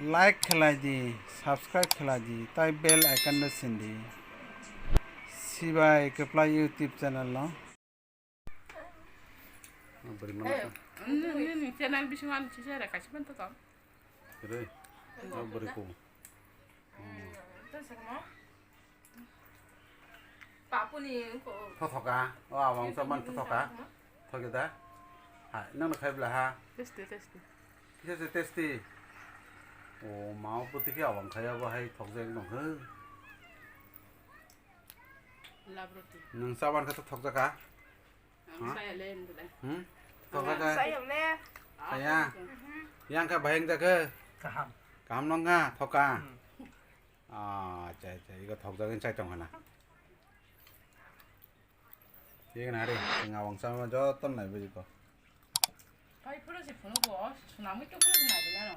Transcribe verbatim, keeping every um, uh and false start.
Like khlai di, subscribe khlai di, tai bell icon no sin di. Sibai kwplai YouTube channel no. Bwrwi mano. Nini channel bisingo ani chisa ra kaisa man to tong. Re. Bwrwi ko. Papuni ko. Thothoka. O awang sa man thothoka. Thoge da. Ha, nang khai bla ha. Testi, testi. Kisa se testi. O ma o puti khe awang khai abo hai thokjak nong he. Lab roti. Nang chaban khe thokjak ha. Ang saya le ndule. Hmm? Thokjak ha. Saya le. Saya. Yang kha baheng jak he. Kaham. Kaham nong ha thoka. Ah, acha acha, iko thokjagwi chai tong hana. Iko na re, nga wangsa ma joto nai buji ko. Pai phuru si phunu ko, sunamwi to phuru nai na.